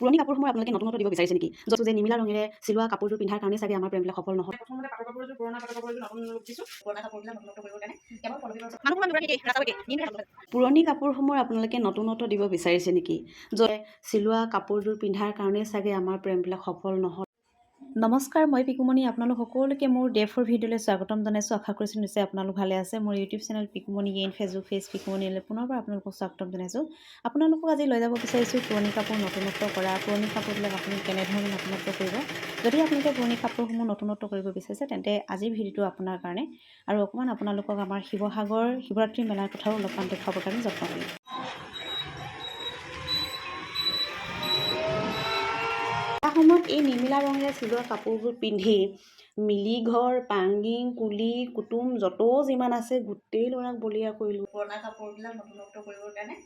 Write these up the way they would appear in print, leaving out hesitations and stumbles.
পুৰণি কাপোৰসমূহ আপোনালোকে নতুনত্ব দিব বিচাৰিছে নেকি? য'ত যে নিমিলা ৰঙেৰে চিলোৱা কাপোৰযোৰ পিন্ধাৰ কাৰণে চাগে আমাৰ প্ৰেমবিলাক সফল নহ'ল। প্ৰথমতে পাটৰ কাপোৰ এযোৰ, পুৰণা পাটৰ কাপোৰ এযোৰ নতুন ৰূপ দিছোঁ। পুৰণা কাপোৰবিলাক নতুনত্ব কৰিবৰ কাৰণে কেৱল পল্লৱী। পুৰণি কাপোৰসমূহ আপোনালোকে নতুনত্ব দিব বিচাৰিছে নেকি? য'ত চিলোৱা কাপোৰযোৰ পিন্ধাৰ কাৰণেই চাগে আমাৰ প্ৰেমবিলাক সফল নহ'ল। নমস্কাৰ, মই পিকুমণি, আপোনালোক সকলোকে মোৰ ডে 4 ভিডিঅ'লৈ স্বাগতম জনাইছোঁ। আশা কৰিছোঁ নিশ্চয় আপোনালোক ভালে আছে। মোৰ ইউটিউব চেনেল পিকুমণি গেইন, ফেচবুক পেজ পিকুমণিলৈ পুনৰবাৰ আপোনালোকক স্বাগতম জনাইছোঁ। আপোনালোকক আজি লৈ যাব বিচাৰিছোঁ পুৰণি কাপোৰ নতুনত্ব কৰা, পুৰণি কাপোৰবিলাক আপুনি কেনেধৰণে নতুনত্ব কৰিব। যদি আপোনালোকে পুৰণি কাপোৰসমূহ নতুনত্ব কৰিব বিচাৰিছে, তেন্তে আজিৰ ভিডিঅ'টো আপোনাৰ কাৰণে। আৰু অকণমান আপোনালোকক আমাৰ শিৱসাগৰ শিৱৰাত্ৰি মেলাৰ কথাও অলপমান দেখুৱাবৰ কাৰণে যত্ন কৰিম। এটা সময়ত এই নিমিলা ৰঙেৰে চিলোৱা কাপোৰবোৰ পিন্ধি মিলি ঘৰ, পাংগিং, কুলি কুটুম যত যিমান আছে গোটেই ল'ৰাক বলিয়া কৰিলোঁ। পুৰণা কাপোৰবিলাক নতুনত্ব কৰিবৰ কাৰণে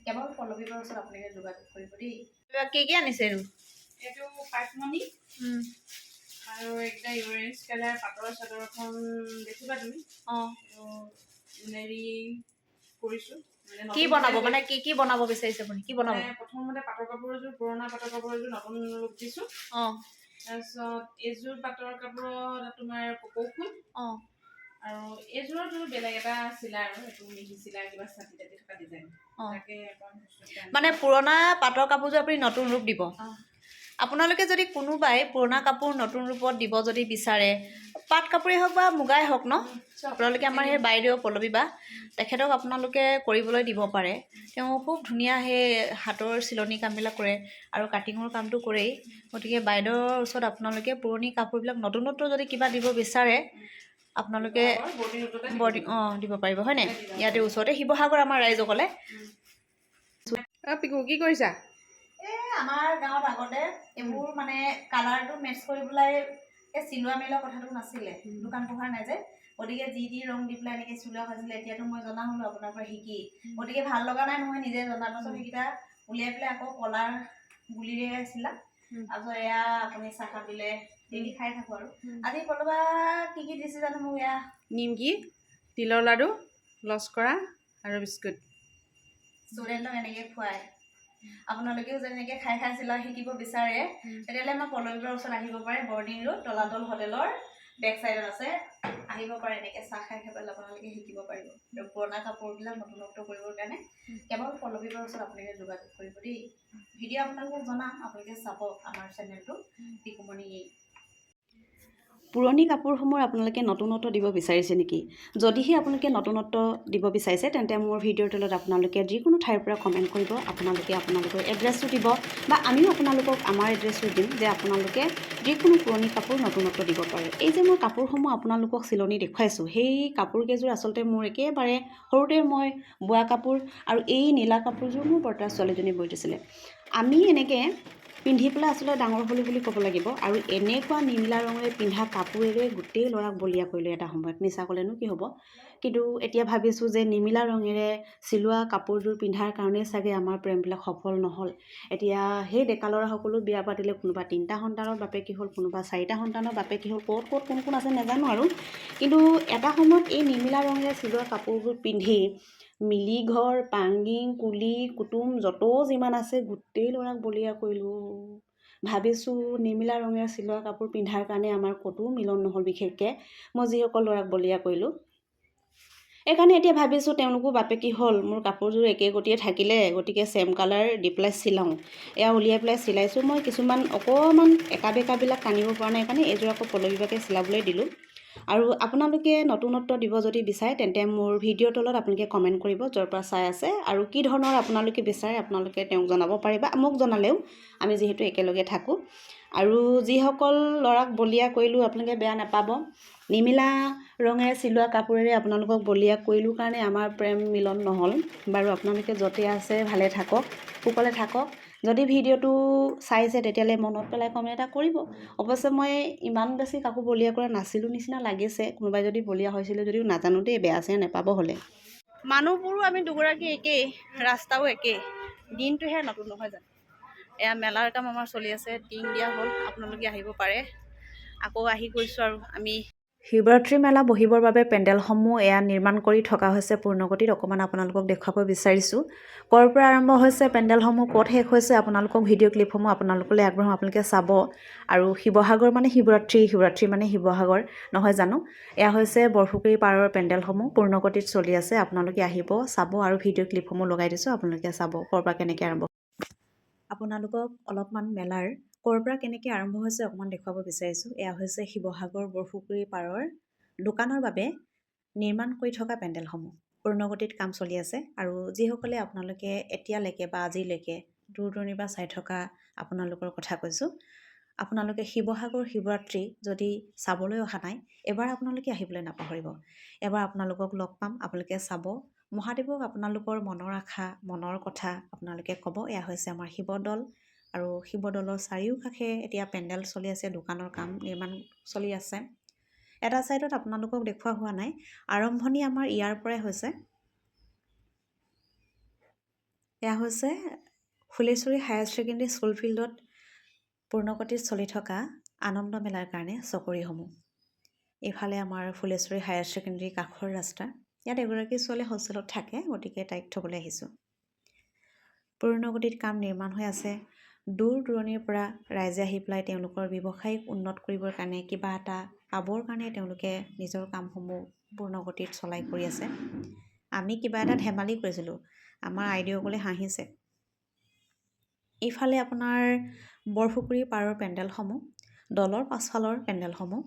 কেৱল পল্লৱী বাৰ ওচৰত আপোনালোকে যোগাযোগ কৰিব দেই। কি কি আনিছে এইটো? এইটো পাটমণি আৰু এইকেইটা অৰেঞ্জ কালাৰ পাটৰ চাদৰখন দেখিবা তুমি। এইটো মানে ৰিং কৰিছোঁ মানে কি নতুন বনাব? design। মানে কি কি বনাব বিচাৰিছে আপুনি? কি বনাব? মানে প্ৰথমতে পাটৰ কাপোৰ এযোৰ, পুৰণা পাটৰ কাপোৰ এযোৰ নতুন ৰূপ দিছোঁ। তাৰপিছত এইযোৰ পাটৰ কাপোৰত তোমাৰ কপৌ ফুল আৰু এইযোৰতো বেলেগ এটা চিলাই আৰু এইটো মিহি চিলাই, কিবা চাটি তাটি থকা ডিজাইন। তাকে অকণ বস্তুটো আনি- মানে পুৰণা পাটৰ কাপোৰযোৰ আপুনি নতুন ৰূপ দিব? অ। আপোনালোকে যদি কোনোবাই পুৰণা কাপোৰ নতুন ৰূপত দিব যদি বিচাৰে, পাট কাপোৰেই হওক বা মুগাই হওক ন, চব। আপোনালোকে আমাৰ সেই বাইদেউ পল্লৱী বা, তেখেতক আপোনালোকে কৰিবলৈ দিব পাৰে। তেওঁ খুব ধুনীয়া সেই হাতৰ চিলনি কামবিলাক কৰে আৰু কাটিঙৰ কামটো কৰেই। গতিকে বাইদেউৰ ওচৰত আপোনালোকে পুৰণি কাপোৰবিলাক নতুনত্ব যদি কিবা দিব বিচাৰে, আপোনালোকে বৰ্ডিং ৰোডতে। বৰ্ডিং দিব পাৰিব, হয়নে? ইয়াতে ওচৰতে শিৱসাগৰ আমাৰ ৰাইজসকলে। অ পিকু, কি কৰিছা? এই আমাৰ গাঁৱত আগতে এইবোৰ মানে কালাৰটো মেটচ কৰি পেলাই এই চিলোৱা মেলোৱা কথাটো নাছিলে। দোকান পোহাৰ নাই যে, গতিকে যি টি ৰং দি পেলাই এনেকৈ চিলোৱা হৈছিলে। এতিয়াতো মই জনা হ'লো আপোনাৰ পৰা শিকি, গতিকে ভাল লগা নাই নহয়। নিজে জনাৰ পাছত সেইকেইটা উলিয়াই পেলাই আকৌ কলাৰ গুলিৰে চিলাম। তাৰপিছত এয়া আপুনি চাহ দিলে, ডেইলি খাই থাকোঁ। আৰু আজি পলবা কি কি দিছে জানো মোক এয়া? নিমকি, তিলৰ লাড়ু, লস্কৰা আৰু বিস্কুট। ষ্টুডেণ্টক এনেকৈ খুৱায়। আপোনালোকেও যেনেকৈ খাই খাই চিলাই শিকিব বিচাৰে, তেতিয়াহ'লে আমাৰ পল্লৱীৰ ওচৰত আহিব পাৰে। বৰ্ডিং ৰোড, তলাতল হোটেলৰ বেক চাইডত আছে, আহিব পাৰে। এনেকৈ চাহ খাই খাই পেলাই আপোনালোকে শিকিব পাৰিব। আৰু পুৰণা কাপোৰবিলাক নতুনত্ব কৰিবৰ কাৰণে কেৱল পল্লৱীৰ ওচৰত আপোনালোকে যোগাযোগ কৰিব দেই। ভিডিঅ' আপোনালোকক জনাম, আপোনালোকে চাব আমাৰ চেনেলটো পিকুমণি। পুৰণি কাপোৰসমূহ আপোনালোকে নতুনত্ব দিব বিচাৰিছে নেকি? যদিহে আপোনালোকে নতুনত্ব দিব বিচাৰিছে, তেন্তে মোৰ ভিডিঅ'ৰ তলত আপোনালোকে যিকোনো ঠাইৰ পৰা কমেণ্ট কৰিব। আপোনালোকে আপোনালোকৰ এড্ৰেছটো দিব বা আমিও আপোনালোকক আমাৰ এড্ৰেছটো দিম যে আপোনালোকে যিকোনো পুৰণি কাপোৰ নতুনত্ব দিব পাৰে। এই যে মই কাপোৰসমূহ আপোনালোকক চিলনি দেখুৱাইছোঁ, সেই কাপোৰকেইযোৰ আচলতে মোৰ একেবাৰে সৰুতে মই বোৱা কাপোৰ আৰু এই নীলা কাপোৰযোৰ মোৰ বৰ্তাৰ ছোৱালীজনীয়ে বৈ দিছিলে। আমি এনেকৈ পিন্ধি পেলাই আচলতে ডাঙৰ হ'লোঁ বুলি ক'ব লাগিব। আৰু এনেকুৱা নিমিলা ৰঙেৰে পিন্ধা কাপোৰেৰে গোটেই ল'ৰাক বলিয়া কৰিলোঁ এটা সময়ত, মিছা ক'লেনো কি হ'ব? কিন্তু এতিয়া ভাবিছোঁ যে নিমিলা ৰঙেৰে চিলোৱা কাপোৰযোৰ পিন্ধাৰ কাৰণেই চাগে আমাৰ প্ৰেমবিলাক সফল নহ'ল। এতিয়া সেই ডেকা ল'ৰাসকলো বিয়া পাতিলে। কোনোবা তিনিটা সন্তানৰ বাপেকী হ'ল, কোনোবা চাৰিটা সন্তানৰ বাপেকী হ'ল, ক'ত ক'ত কোন কোন আছে নাজানো আৰু। কিন্তু এটা সময়ত এই নিমিলা ৰঙেৰে চিলোৱা কাপোৰবোৰ পিন্ধি মিলি ঘৰ, পাংগিং, কুলি কুটুম যত যিমান আছে গোটেই ল'ৰাক বলিয়া কৰিলোঁ। ভাবিছোঁ নিমিলা ৰঙেৰে চিলোৱা কাপোৰ পিন্ধাৰ কাৰণে আমাৰ ক'তো মিলন নহ'ল, বিশেষকৈ মই যিসকল ল'ৰাক বলিয়া কৰিলোঁ। সেইকাৰণে এতিয়া ভাবিছোঁ তেওঁলোকো বাপেকী হ'ল, মোৰ কাপোৰযোৰ একে গতিয়ে থাকিলে, গতিকে ছেম কালাৰ দি পেলাই চিলাওঁ। এয়া উলিয়াই পেলাই চিলাইছোঁ মই। কিছুমান অকণমান একা বেকাবিলাক টানিব পৰা নাই কাৰণে এইযোৰ আকৌ পল্লৱী চিলাবলৈ দিলোঁ। আৰু আপোনালোকে নতুনত্ব দিব যদি বিচাৰে, তেন্তে মোৰ ভিডিঅ'ৰ তলত আপোনালোকে কমেণ্ট কৰিব য'ৰ পৰা চাই আছে আৰু কি ধৰণৰ আপোনালোকে বিচাৰে, আপোনালোকে তেওঁক জনাব পাৰে বা মোক জনালেও আমি যিহেতু একেলগে থাকোঁ। আৰু যিসকল ল'ৰাক বলিয়া কৰিলোঁ, আপোনালোকে বেয়া নাপাব। নিমিলা ৰঙেৰে চিলোৱা কাপোৰেৰে আপোনালোকক বলিয়া কৰিলোঁ কাৰণে আমাৰ প্ৰেম মিলন নহ'ল। বাৰু, আপোনালোকে য'তে আছে ভালে থাকক, কুশলে থাকক। যদি ভিডিঅ'টো চাইছে, তেতিয়াহ'লে মনত পেলাই কমেণ্ট এটা কৰিব। অৱশ্যে মই ইমান বেছি কাকো বলিয়া কৰা নাছিলোঁ নিচিনা লাগিছে। কোনোবাই যদি বলিয়া হৈছিলে যদিও নাজানো দেই, বেয়া চেয়া নেপাব হ'লে। মানুহবোৰো আমি দুগৰাকী একেই, ৰাস্তাও একেই, দিনটোহে নতুন, নহয় জানো? এয়া মেলাৰ কাম আমাৰ চলি আছে, টিং দিয়া হ'ল, আপোনালোকে আহিব পাৰে। আকৌ আহি গৈছোঁ আৰু আমি। শিৱৰাত্ৰি মেলা বহিবৰ বাবে পেণ্ডেলসমূহ এয়া নিৰ্মাণ কৰি থকা হৈছে পূৰ্ণগতিত। অকণমান আপোনালোকক দেখুৱাব বিচাৰিছোঁ ক'ৰ পৰা আৰম্ভ হৈছে পেণ্ডেলসমূহ, ক'ত শেষ হৈছে। আপোনালোকক ভিডিঅ' ক্লিপসমূহ আপোনালোকলৈ আগবঢ়াম, আপোনালোকে চাব। আৰু শিৱসাগৰ মানে শিৱৰাত্ৰি, শিৱৰাত্ৰি মানে শিৱসাগৰ, নহয় জানো? এয়া হৈছে বৰপুখুৰী পাৰৰ পেণ্ডেলসমূহ পূৰ্ণগতিত চলি আছে। আপোনালোকে আহিব, চাব আৰু ভিডিঅ' ক্লিপসমূহ লগাই দিছোঁ, আপোনালোকে চাব ক'ৰ পৰা কেনেকৈ আৰম্ভ। আপোনালোকক অলপমান মেলাৰ ক'ৰ পৰা কেনেকৈ আৰম্ভ হৈছে অকণমান দেখুৱাব বিচাৰিছোঁ। এয়া হৈছে শিৱসাগৰ বৰপুখুৰী পাৰৰ দোকানৰ বাবে নিৰ্মাণ কৰি থকা পেণ্ডেলসমূহ, পূৰ্ণগতিত কাম চলি আছে। আৰু যিসকলে আপোনালোকে এতিয়ালৈকে বা আজিলৈকে দূৰ দূৰণিৰ পৰা চাই থকা আপোনালোকৰ কথা কৈছোঁ, আপোনালোকে শিৱসাগৰ শিৱৰাত্ৰি যদি চাবলৈ অহা নাই, এবাৰ আপোনালোকে আহিবলৈ নাপাহৰিব। এবাৰ আপোনালোকক লগ পাম, আপোনালোকে চাব মহাদেৱক, আপোনালোকৰ মনৰ আশা, মনৰ কথা আপোনালোকে ক'ব। এয়া হৈছে আমাৰ শিৱদৌল আৰু শিৱদৌলৰ চাৰিওকাষে এতিয়া পেণ্ডেল চলি আছে, দোকানৰ কাম নিৰ্মাণ চলি আছে। এটা ছাইডত আপোনালোকক দেখুওৱা হোৱা নাই, আৰম্ভণি আমাৰ ইয়াৰ পৰাই হৈছে। এয়া হৈছে ফুলেশ্বৰী হায়াৰ ছেকেণ্ডেৰী স্কুল ফিল্ডত পূৰ্ণগতিত চলি থকা আনন্দ মেলাৰ কাৰণে চকৰিসমূহ। এইফালে আমাৰ ফুলেশ্বৰী হায়াৰ ছেকেণ্ডেৰী কাষৰ ৰাস্তা। ইয়াত এগৰাকী ছোৱালী হোষ্টেলত থাকে, গতিকে তাইক থ'বলৈ আহিছোঁ। পূৰ্ণগতিত কাম নিৰ্মাণ হৈ আছে। দূৰ দূৰণিৰ পৰা ৰাইজে আহি পেলাই তেওঁলোকৰ ব্যৱসায়িক উন্নত কৰিবৰ কাৰণে, কিবা এটা পাবৰ কাৰণে তেওঁলোকে নিজৰ কামসমূহ পূৰ্ণগতিত চলাই কৰি আছে। আমি কিবা এটা ধেমালি কৰিছিলোঁ, আমাৰ আইদেউসকলে হাঁহিছে। এইফালে আপোনাৰ বৰপুখুৰী পাৰৰ পেণ্ডেলসমূহ, দলৰ পাছফালৰ পেণ্ডেলসমূহ।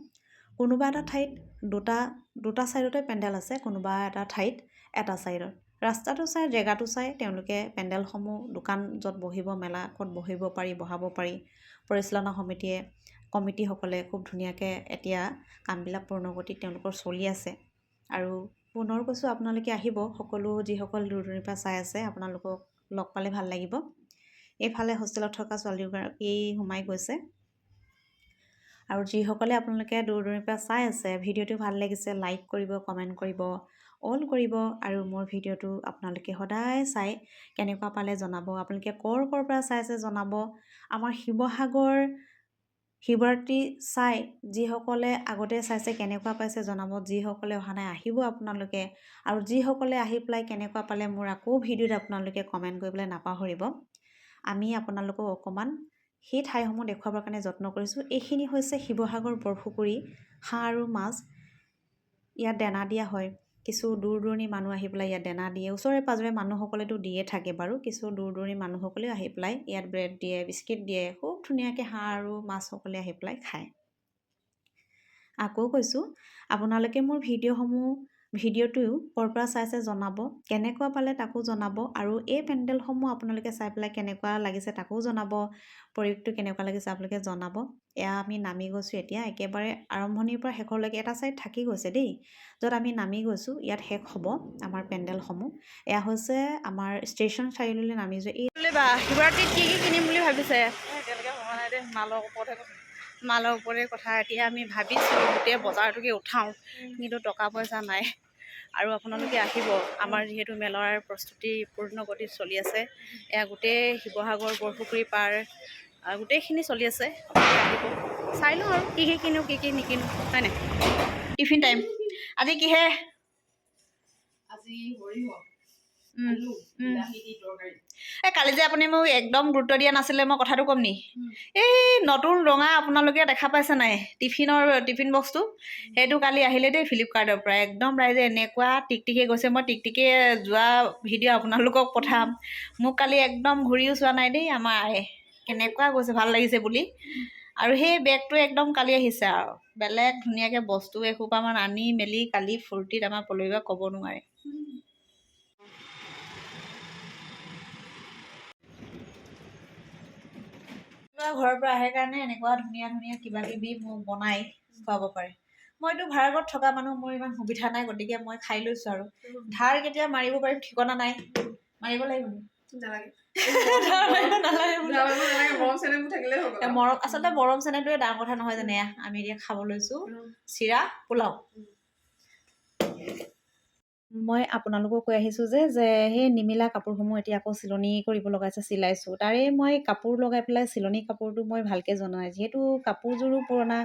কোনোবা এটা ঠাইত দুটা দুটা ছাইডতে পেণ্ডেল আছে, কোনোবা এটা ঠাইত এটা ছাইডত। ৰাস্তাটো চাই, জেগাটো চাই তেওঁলোকে পেণ্ডেলসমূহ, দোকান য'ত বহিব, মেলা ক'ত বহিব পাৰি, বহাব পাৰি, পৰিচালনা সমিতিয়ে, কমিটিসকলে খুব ধুনীয়াকৈ এতিয়া কামবিলাক পূৰ্ণগতিত তেওঁলোকৰ চলি আছে। আৰু পুনৰ কৈছোঁ, আপোনালোকে আহিব সকলো, যিসকল দূৰ দূৰণিৰ পৰা চাই আছে, আপোনালোকক লগ পালে ভাল লাগিব। এইফালে হোষ্টেলত থকা ছোৱালীগৰাকী সোমাই গৈছে। আৰু যিসকলে আপোনালোকে দূৰ দূৰণিৰ পৰা চাই আছে, ভিডিঅ'টো ভাল লাগিছে, লাইক কৰিব, কমেণ্ট কৰিব, অল কৰিব আৰু মোৰ ভিডিঅ'টো আপোনালোকে সদায় চাই কেনেকুৱা পালে জনাব। আপোনালোকে ক'ৰ ক'ৰ পৰা চাই আছে জনাব। আমাৰ শিৱসাগৰ শিৱৰাত্ৰি চাই যিসকলে আগতে চাইছে, কেনেকুৱা পাইছে জনাব। যিসকলে অহা নাই, আহিব আপোনালোকে। আৰু যিসকলে আহি পেলাই কেনেকুৱা পালে, মোৰ আকৌ ভিডিঅ'ত আপোনালোকে কমেণ্ট কৰিবলৈ নাপাহৰিব। আমি আপোনালোকক অকণমান সেই ঠাইসমূহ দেখুৱাবৰ কাৰণে যত্ন কৰিছোঁ। এইখিনি হৈছে শিৱসাগৰ বৰপুখুৰী। হাঁহ আৰু মাছ ইয়াত দানা দিয়া হয়। কিছু দূৰ দূৰণিৰ মানুহ আহি পেলাই ইয়াত দানা দিয়ে। ওচৰে পাঁজৰে মানুহসকলেতো দিয়ে থাকে বাৰু, কিছু দূৰ দূৰণিৰ মানুহসকলেও আহি পেলাই ইয়াত ব্ৰেড দিয়ে, বিস্কিট দিয়ে। খুব ধুনীয়াকৈ হাঁহ আৰু মাছসকলে আহি পেলাই খায়। আকৌ কৈছোঁ, আপোনালোকে মোৰ ভিডিঅ'সমূহ, ভিডিঅ'টো ক'ৰ পৰা চাইছে জনাব, কেনেকুৱা পালে তাকো জনাব আৰু এই পেণ্ডেলসমূহ আপোনালোকে চাই পেলাই কেনেকুৱা লাগিছে তাকো জনাব। প্ৰয়োগটো কেনেকুৱা লাগিছে আপোনালোকে জনাব। এয়া আমি নামি গৈছোঁ এতিয়া একেবাৰে আৰম্ভণিৰ পৰা শেষলৈকে। এটা ছাইড থাকি গৈছে দেই, য'ত আমি নামি গৈছোঁ, ইয়াত শেষ হ'ব আমাৰ পেণ্ডেলসমূহ। এয়া হৈছে আমাৰ ষ্টেচন চাৰিআলিলৈ নামি যোৱা এই বা শিৱৰাত্ৰিত কি কি কিনিম বুলি ভাবিছে? এতিয়ালৈকে ভবা নাই দেই, মালৰ ওপৰতহে কথা। মালৰ ওপৰতে কথা। এতিয়া আমি ভাবিছোঁ গোটেই বজাৰটোকে উঠাওঁ, কিন্তু টকা পইচা নাই। আৰু আপোনালোকে আহিব, আমাৰ যিহেতু মেলাৰ প্ৰস্তুতি পূৰ্ণ গতিত চলি আছে। এয়া গোটেই শিৱসাগৰ বৰপুখুৰী পাৰ গোটেইখিনি চলি আছে। আপোনালোকে আহিব, চাই লওঁ আৰু কি কি কিনো, কি কি নিকিনো, হয় নাই? টিফিন টাইম আজি কিহে? আজি সৰিয়হ, আলু, বিলাহী দি তৰকাৰী। এই কালি যে আপুনি মোক একদম গুৰুত্ব দিয়া নাছিলে, মই কথাটো ক'ম নি? এই নতুন ৰঙা আপোনালোকে দেখা পাইছে নাই টিফিন বক্সটো? সেইটো কালি আহিলে দেই ফ্লিপকাৰ্টৰ পৰা। একদম ৰাইজে এনেকুৱা টিকটিকে গৈছে, মই টিকটিকে যোৱা ভিডিঅ' আপোনালোকক পঠাম। মোক কালি একদম ঘূৰিও চোৱা নাই দেই আমাৰ আয়ে, কেনেকুৱা গৈছে, ভাল লাগিছে বুলি। আৰু সেই বেগটো একদম কালি আহিছে আৰু বেলেগ ধুনীয়াকৈ বস্তু এসোপামান আনি মেলি কালি ফূৰ্তিত আমাৰ পলুৱা ক'ব নোৱাৰে। ঘৰৰ পৰা আহে কাৰণে এনেকুৱা ধুনীয়া ধুনীয়া কিবা কিবি মোক বনাই খুৱাব পাৰে। মইতো ভাড়া ঘৰত থকা মানুহ, মোৰ ইমান সুবিধা নাই, গতিকে মই খাই লৈছোঁ। আৰু ধাৰ কেতিয়া মাৰিব পাৰিম ঠিকনা নাই, মাৰিব লাগিব নি? নালাগে। ধাৰ মাৰিব নালাগে বোলে। নালাগে, মৰম চেনেহবোৰ থাকিলেই হৈ গ'ল। মৰম, আচলতে মৰম চেনেহটোৱে ডাঙৰ কথা নহয় জানো? এয়া আমি এতিয়া খাব লৈছোঁ চিৰা পোলাও। মই আপোনালোকক কৈ আহিছোঁ যে যে সেই নিমিলা কাপোৰসমূহ এতিয়া আকৌ চিলনি কৰিব লগা হৈছে, চিলাইছোঁ। তাৰে মই কাপোৰ লগাই পেলাই চিলনি কাপোৰটো মই ভালকৈ জনা নাই, যিহেতু কাপোৰযোৰো পুৰণা,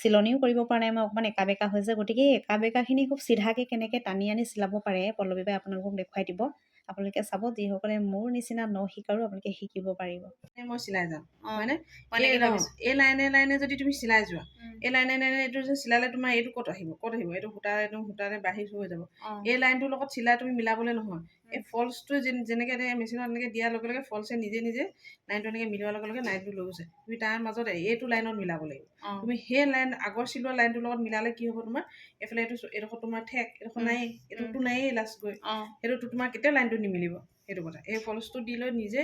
চিলনিও কৰিব পৰা নাই মই, অকণমান একা বেকা হৈছে। গতিকে এই একা বেকাখিনি খুব চিধাকৈ কেনেকৈ টানি আনি চিলাব পাৰে পল্লৱী বাই আপোনালোকক দেখুৱাই দিব। আপোনালোকে চাব, যিসকলে মোৰ নিচিনা নশিকাৰো আপোনালোকে শিকিব পাৰিব। মই চিলাই যাম, হয়নে? মই এনেকে ভাবিছো। এই লাইনে লাইনে যদি তুমি চিলাই যোৱা, এই লাইনে লাইনে এইটো যে চিলালে তোমাৰ এইটো ক'ত আহিব, ক'ত আহিব? এইটো সূতা, এইটো সূতাৰে বাঢ়ি হৈ যাব। এই লাইনটোৰ লগত চিলাই তুমি মিলাবলৈ নহয়। এই ফলছটো যেনেকে মেচিনত এনেকে দিয়াৰ লগে লগে ফলছে নিজে নিজে লাইনটো এনেকে মিলোৱাৰ লগে লগে লাইনটো লৈ গৈছে। তুমি তাৰ মাজত এইটো লাইনত মিলাব লাগিব। তুমি সেই লাইন আগৰ চিলোৱা লাইনটোৰ লগত মিলালে কি হ'ব? তোমাৰ এইফালে এইটো এইডোখৰ তোমাৰ ঠেক, এইডোখৰ নায়েই, এইটোতো নায়েই লাষ্ট গৈ। সেইটোতো তোমাৰ কেতিয়াও লাইনটো নিমিলিব, সেইটো কথা। এই ফলছটো দি লৈ নিজে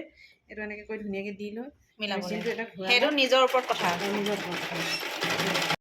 এইটো এনেকে কৰি ধুনীয়াকে দি লৈ মিলাব মেচিনটো এটা ঘূৰাই সেইটো নিজৰ ওপৰত কথা। নিজৰ ওপৰত কথা।